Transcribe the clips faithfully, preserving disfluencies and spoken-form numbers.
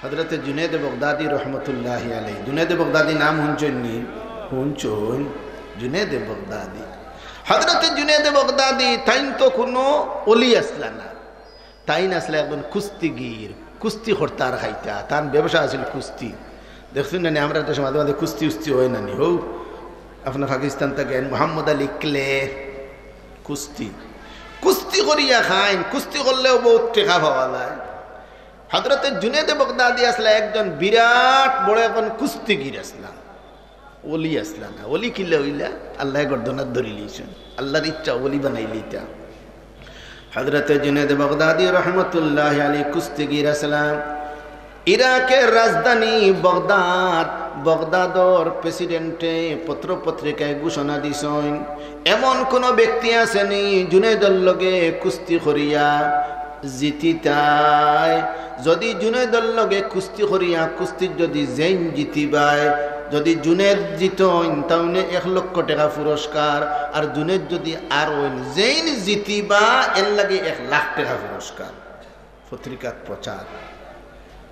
হযরতে জুনেদে বগদাদী রহমতুল্লাহি আলাইহি। জুনেদে বগদাদী নাম হুনছইন নি? হুনছইন। জুনেদে বগদাদী, হযরতে জুনেদে বগদাদী, তাইন তো কুনু অলি আছলা না। তাইন আছলা একজন কুস্তিগির, কুস্তি করতা আর খাইতা। তান ব্যবসা আছিল কুস্তি। দেখছইন না নি, আমরার দেশো মাঝে মাঝে কুস্তি উস্তি অয় না নি? হউ, আপনার পাকিস্তান থাকি আইন মোহাম্মদ আলী ক্লে, কুস্তি, কুস্তি করিয়া খাইন। কুস্তি করলেও বউত টেকা পাওয়া যায়। হযরতে জুনেদে বগদাদী আছলা একজন বিরাট বড় একজন কুস্তিগির আছলা, অলি আছলা না। অলি কিলা অইলা? আল্লায় গর্দনাত ধরিলাইছইন, আল্লার ইচ্ছা অলি বানাইলিতা। হযরতে জুনেদে বগদাদী রহমতুল্লাহি আলাইহি কুস্তিগির আছলা। ইরাকর রাজধানী বগদাদ, বগদাদর প্রেসিডেন্টে পত্র পত্রিকায় ঘোষণা দিছইন, এমন কুনু ব্যক্তি আছে নি জুনেদর লগে কুস্তি করিয়া জিতিতায়? যদি জুনেদর লগে কুস্তি করিয়া কুস্তিত যদি যেইন জিতিবায়, যদি জুনেদ জিতইন, তাইলে এক লক্ষ টেকা পুরস্কার, আর জুনেদ যদি আরইন, যেইন জিতিবা, এর লাগি এক লাখ টেকা পুরস্কার। পত্রিকাত প্রচার,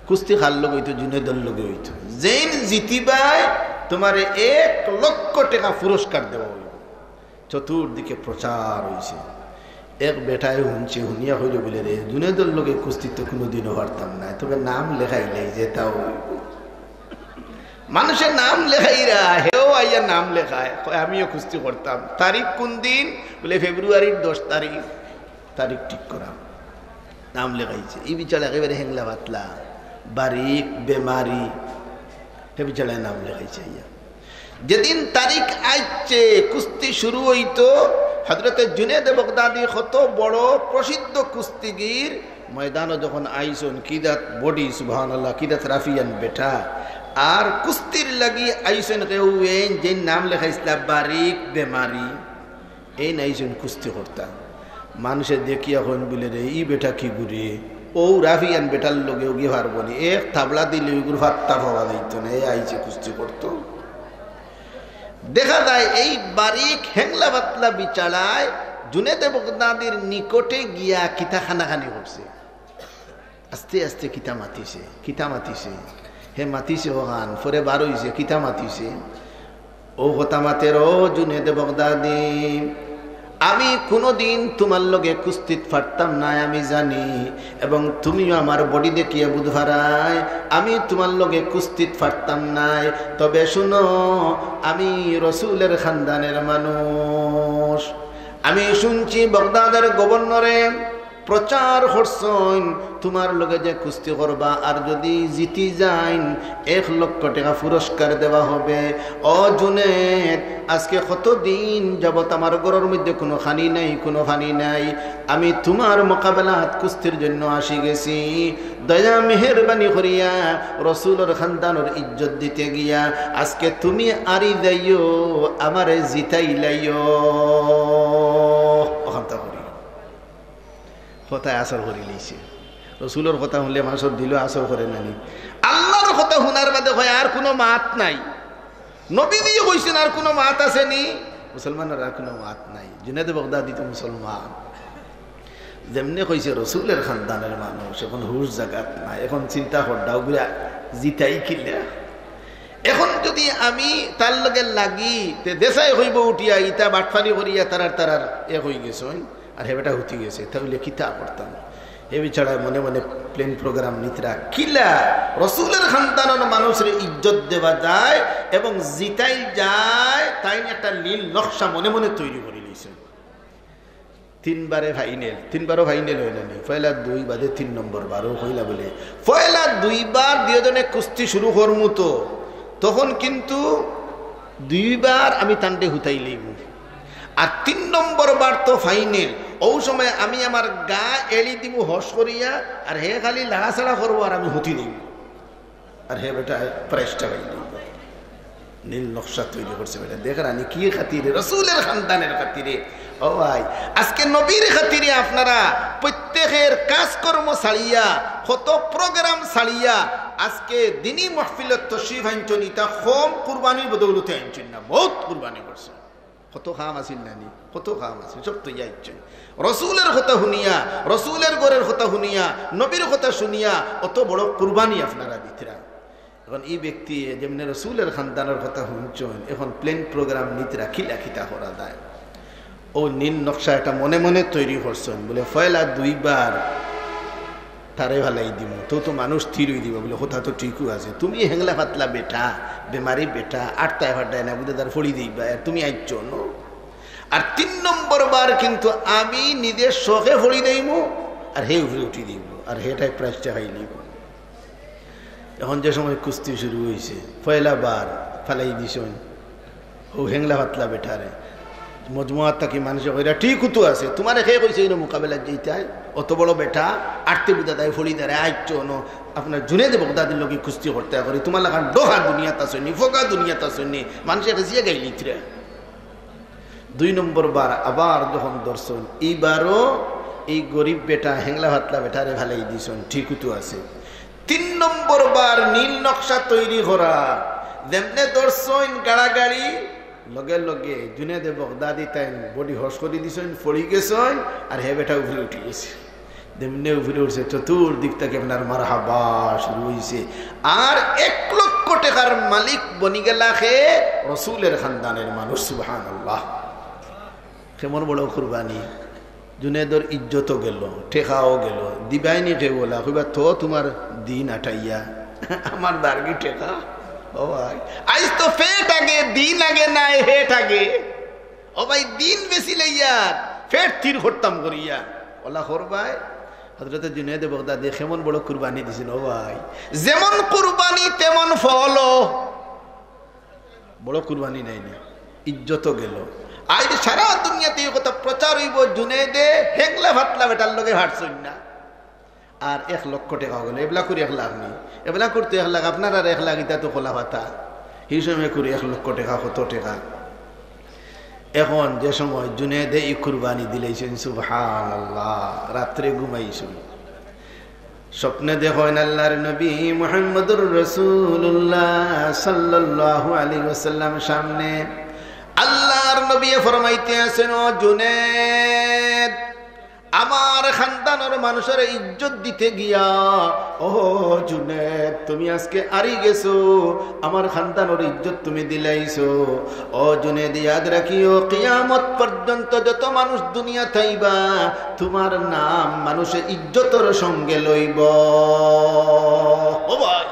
কুস্তি কার লগে অইতো? জুনেদর লগে অইতো। যেইন জিতিবায়, তুমারে এক লক্ষ টেকা পুরস্কার দেওয়া অইবো। চতুর্দিকে প্রচার অইছে। এক বেটায় হুনছে, হুনিয়া কইলো বুলে, "রে, জুনেদর লগে কুস্তিত তো কুনুদিনও পারতাম নায়, তবে নাম লেখাইলে যেতা অইবো।" মানষে নাম লেখাইরা, হেও আইয়া নাম লেখায়, কয়, "আমিও কুস্তি করতাম।" তারিখ কুন দিন? বুলে, "ফেব্রুয়ারির দশ তারিখ।" তারিখ ঠিক করা, নাম লেখাইছে। ই বেচারা একেবারে হেংলা পাতলা, বারিক, বেমারি, হে বেচারায় নাম লেখাইছে আইয়া। যেদিন তারিখ আইছে, কুস্তি শুরু অইতো, হযরতে জুনেদে বগদাদী কত বড় প্রসিদ্ধ কুস্তিগির, ময়দানো যখন আইছইন, কি জাত বডি, সুবহানাল্লাহ, কি জাত রাফিয়ান বেটা। আর কুস্তির লাগি আইছইন কেউ, এইন যেইন নাম লেখাইছলা বারিক, বেমারি, এইন আইছইন কুস্তি করতা। মানষে দেখিয়া কইন বুলে, "রে, ই বেটা কিগুরে? অউ রাফিয়ান বেটার লগে অগি পারবো নি? এক থাবড়া দিলে অগুর পাত্তা পাওয়া যাইতো না, এ আইছে কুস্তি করতো।" দেখা যায় এই বারিক হেংলা পাতলা বেচারায় জুনেদে বগদাদীর নিকটে গিয়া কিতা কানাকানি করছে। আস্তে আস্তে কিতা মাতিছে, কিতা মাতিছে, হে মাতিছে অখান, পরে বার অইছে, কিতা মাতিছে, অউ কথা মাতের, "ও জুনেদে বগদাদী, আমি কুনুদিন তুমার লগে কুস্তিত পারতাম নায়, আমি জানি, এবং তুমিও আমার বডি দেখিয়া বুঝ পারায়, আমি তুমার লগে কুস্তিত পারতাম নায়। তবে শুনো, আমি রসুলের খানদানের মানুষ। আমি শুনছি বগদাদের গভর্নরে প্রচার করছইন, তুমার লগে যে কুস্তি করবা, আর যদি জিতি যাইন, এক লক্ষ টেকা পুরস্কার দেওয়া হবে। ও জুনেদ, আজকে কতদিন যাবত আমার ঘরর মধ্যে কুনু খানি নাই, কুনু পানি নাই। আমি তুমার মোকাবেলাত কুস্তির জন্য আসি গেছি। দয়া মেহেরবানি করিয়া রসুলর খানদানর ইজ্জত দিতে গিয়া আজকে তুমি আরি যাইও, আমারে জিতাইলাইও।" অখানতা করি। কথায় আসর করিলিছে। রসুলর কথা হুনলে মানষর দিলো আসর করে না নি? আল্লার কথা হুনার বাদে কয়, "আর কুনু মাত নাই।" নবীজিয়ে কইছইন, "আর কুনু মাত আছে নি?" মুসলমানর আর কুনু মাত নাই। জুনেদে বগদাদি তো মুসলমান। যেমনে কইছে রসুলের খানদানের মানুষ, এখন হুশ জাগাত নাই, এখন চিন্তা করডা, অগুরে জিতাই কিলা? এখন যদি আমি তার লগে লাগি, তে দেশায় কইবো উঠিয়া, "ইতা বাটপারি করিয়া তারার তারার এক অইগেছইন, আর হে বেটা হুতি গেছে, তা অইলে কিতা করতাম?" হে বেচারায় মনে মনে প্ল্যান প্রোগ্রাম নিতরা, কিলা রসুলের খানদানর মানুষরে ইজ্জত দেওয়া যায় এবং জিতাই যায়, তাইন একটা নীল নকশা মনে মনে তৈরি করিলিছে। তিনবারে ফাইনাল, তিনবারও ফাইনাল অয় না নি? পয়লা দুই বাদে তিন নম্বর বারও কইলা বুলে, পয়লা দুইবার দুইওজনে কুস্তি শুরু করমু তো, তখন কিন্তু দুইবার আমি তানরে হুতাইলাইমু। আর তিন নম্বর বার তো ফাইনাল, অউ সময় আমি আমার গা এড়ি দিমু হস করিয়া, আর হে খালি লাড়াচাড়া করবো আর আমি হুতি দিমু। আর হে বেটা প্রাইজটা পাইল। নীল নকশা তৈরি করছে বেটা। দেখরা নি কি খাতিরে, রসুলের খানদানের খাতিরে। ও ভাই, আজকে নবীর খাতিরে আপনারা প্রত্যেকের কাজকর্ম ছাড়িয়া, কত প্রোগ্রাম ছাড়িয়া, আজকে দিনী মাহফিলত তশরিফ আনছইন, ইতা কম কুরবানির বদৌলতে আনছইন না, বউত কুরবানি করছইন। কত কাম আছিল না নি? কত কাম আছিল, সব থইয়া আইছইন। রসুলের কথা হুনিয়া, রসুলের ঘরর কথা হুনিয়া, নবীর কথা হুনিয়া অত বড় কুরবানি আপনারা দিতরা। এখন ই ব্যক্তি যেমনে রসুলের খানদানর কথা হুনছইন, এখন plan program নিতরা কিলা কিতা করা যায়। অউ নীল নকশা একটা মনে মনে তৈরি করছইন, বুলে পয়লা দুইবার তারে ফালাই দিমু, তো তো মানুষ স্থির অই দিবা, বুলে কথা তো ঠিকউ আছে, তুমি হেংলা পাতলা বেটা, বেমারি বেটা, আটতায় ফাটতায় না, বুঝে তার ফড়ি দিবা, আর তুমি আইছো ন। আর তিন নম্বর বার কিন্তু আমি নিজে শখে ফড়ি দিমু, আর হে উপরে উঠি দিবো, আর হেটায় prize টা পাইলিবো। এখন যে সময় কুস্তি শুরু অইছে, পয়লা বার ফালাই দিছইন অউ হেংলা পাতলা বেটারে। মজমুয়াত থাকি মানষে কইরা, "ঠিকউ তো আছে, তুমারে কে কইছে ইনো মোকাবেলাত যাইতায়? অত বড় বেটা, আটতে বুঝা তাই ফড়ি দাঁড়ায়, আইছো ন, আপনার জুনেদে বগদাদির লগে কুস্তি করতায় করি, তুমার লাখান ডোহা দুনিয়াত আছইন নি, ফোকা দুনিয়াত আছইন নি।" মানষে রেজিয়া গাইলিতরা। দুই নম্বর বার আবার যখন ধরছইন, এইবারও এই গরিব বেটা, হেংলা পাতলা বেটারে ফালাই দিছইন, ঠিকউ তো আছে। তিন নম্বর বার নীল নকশা তৈরি করা, যেমনে ধরছইন গাড়াগাড়ি, লগে লগে জুনেদে বগদাদি তাইন body হশ করি দিছইন, ফড়ি গেছইন, আর হে বেটা উপরে উঠি গেছে। যেমনে উপরে উঠছে, চতুর্দিক থাকি আপনার মারহাবা শুরু অইছে। আর এক লক্ষ টেকার মালিক বনি গেলা কে? রসুলের খানদানের মানুষ, সুবহানাল্লাহ। কেমন বড় কুরবানি! জুনেদর ইজ্জতও গেল, টেকাও গেল, দিবায়নি কেউ ওলা, কইবা তো তুমার দিন আটাইয়া, আমার দারগি টেকা। ও ভাই, আইজ তো পেট আগে, দিন আগে নায়, হেট আগে। ও ভাই, দিন বেশি লইয়া পেট স্থির করতাম করিয়া। ওলা করবায়। হযরতে জুনেদে বগদাদি কেমন বড় কুরবানি দিছইন, ও ভাই। যেমন কুরবানি তেমন ফলও। বড় কুরবানি নায় নি, ইজ্জতও গেল। আইজ সারা দুনিয়াত ই কথা প্রচার অইবো, জুনেদে হেংলা পাতলা বেটার লগে পারছইন না। আর এক লক্ষ টেকাও গেল, এবলা করি এক লাখ নি, এবলা করতে এক লাখ, আপনার আর এক লাখ, ইটা তো খোলা পাতা। হি সময় করি এক লক্ষ টেকা, কত টেকা। এখন যে সময় জুনেদে ই কুরবানি দিলাইছইন, সুবহানাল্লাহ, রাত্রে ঘুমাইছইন, স্বপ্নে দেখইন আল্লাহর নবী মুহাম্মদুর রাসূলুল্লাহ সাল্লাল্লাহু আলাইহি ওয়াসাল্লাম সামনে। আল্লাহর নবী ফরমাইতে আছেন, "ও জুনেদ, আমার খানদানর মানুষরে ইজ্জত দিতে গিয়া, ও জুনেদ, তুমি আজকে আরি গেছো, আমার খানদানর ইজ্জত তুমি দিলাইছো।" ও জুনেদ, ইয়াদ রাখিও, কিয়ামত পর্যন্ত যত মানুষ দুনিয়াত আইবা, তুমার নাম মানুষে ইজ্জতর সঙ্গে লইবো। ও ভাই,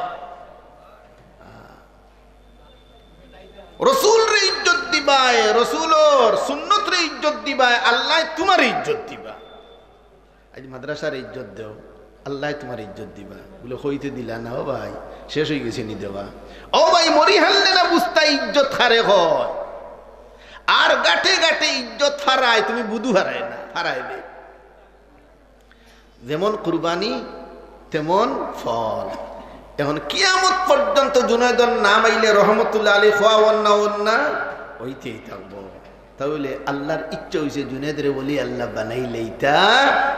রসুলরে ইজ্জত দিবায়, রসুলর সুন্নতরে ইজ্জত দিবায়, আল্লায় তুমারে ইজ্জত দিবা। আইজ মাদ্রাসারে ইজ্জত দেও, আল্লায় তুমারে ইজ্জত দিবা। বুলে, "কইতে দিলা না ও ভাই, শেষ অইগেছে নি দেওয়া।" ও ভাই, মরি হারলে না বুঝতায় ইজ্জত কারে কয়। আর গাটে গাটে ইজ্জত ফারায়, তুমি বুধু ফারায় না, ফারায় দে। যেমন কুরবানি তেমন ফল। এখন কিয়ামত পর্যন্ত জুনেদর নাম আইলে রহমতুল্লাহ আলাইহি কওয়া অইন না, অইন না, অইতেই থাকবো। তাইলে আল্লাহর ইচ্ছা অইছে জুনেদরে ওলি আল্লাহ বানাইলাইতা,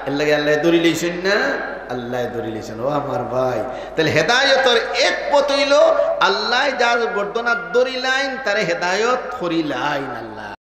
এরলাগি আল্লায় ধরিলাইছইন না, আল্লায় ধরিলাইছইন। ও আমার ভাই, তাইলে হেদায়তর এক পথ অইলো আল্লায় যার গর্দনাত ধরিলাইন, তারে হেদায়ত করিলাইন আল্লায়।